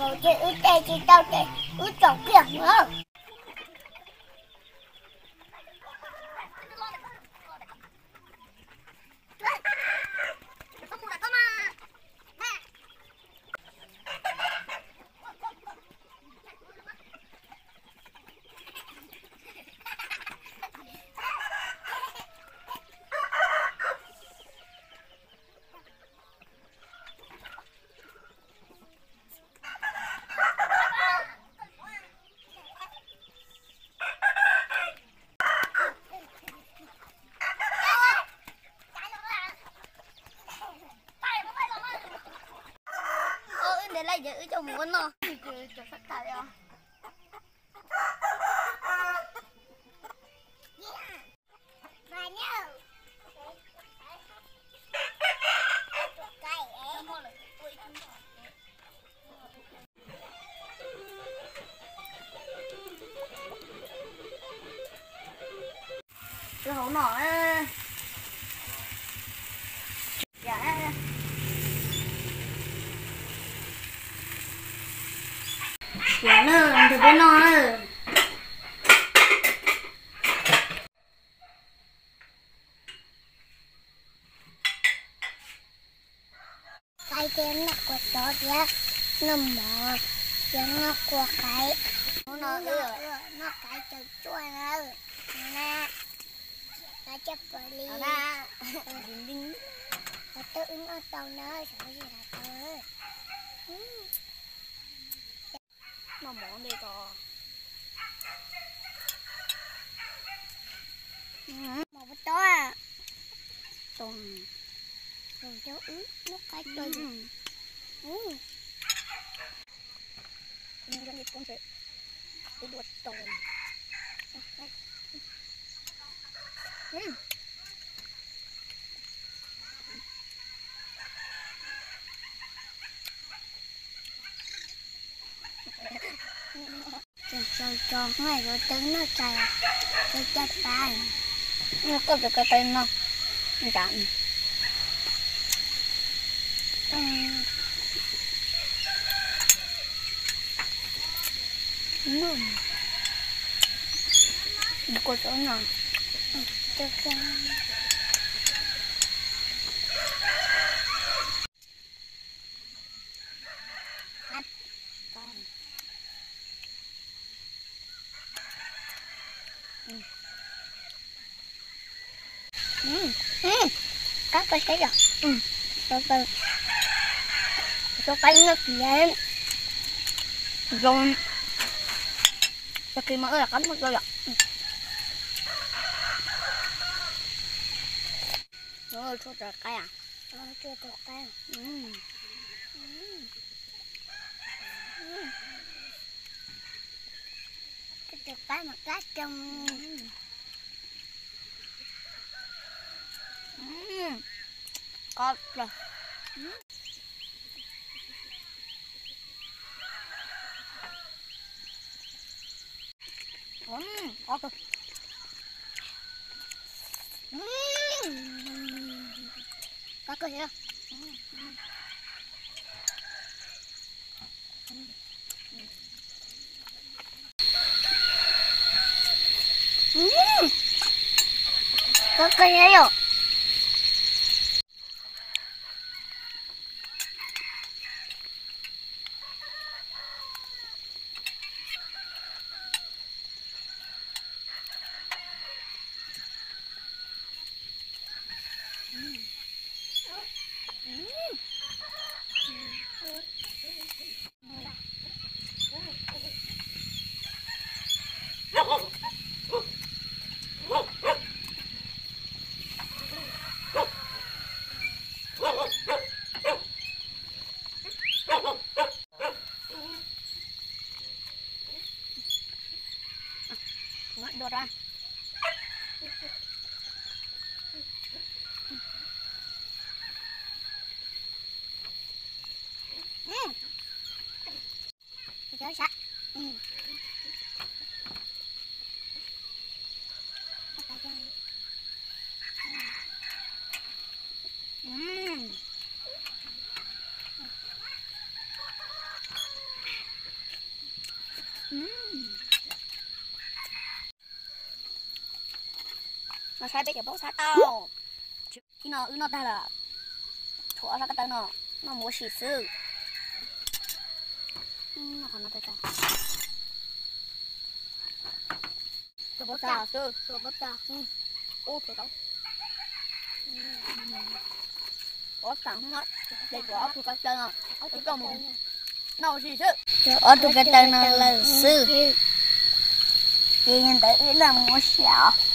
Ces wb tej tsis tau ces wb tsom kiag na. Wb ntes lawm ces wb coj mus ua noj. Cov sab tas li os. Hauv no na, nrog peb noj na. Qaib thiab noj kua txob thiab noj mov thiab noj kua qaib. Hnub no wb noj qaib tsaus tsuaj na. Na, qaib coj pom li. Qhov twg wb noj tau na, xyov yog tau. Noj mov ntej tso. Mov puas tau? Tau. Tau cov wb noj qaib tau. Tseem tsaus tso, yuav tau noj tshais, tau caj pab. Koj tau caj pab no, nram. Kua txob no. Qab kawg thiab yom. Rau qaib no kiag, zoo, tag kis mas wb los qab muag dua yom. Tshuav tau qaib. Tshuav tau qaib. Tus qaib mas qab tsoog. Qab plaws. Qab kawg thiab. Qab kawg thiab yom. No saib peb cov paub xab tau. Ib no wb noj tag lawm, tshuav ob sab ko taw no, noj mus ua si xwb. Cov paub xab xwb. Ub, tshuav tau ob xab, de tshuav ob tug ko taw no, wb coj mus noj ua si xwb. Tshuav ob tug ko taw no lawm xwb, ces yog ntawd wb noj mus ua si os.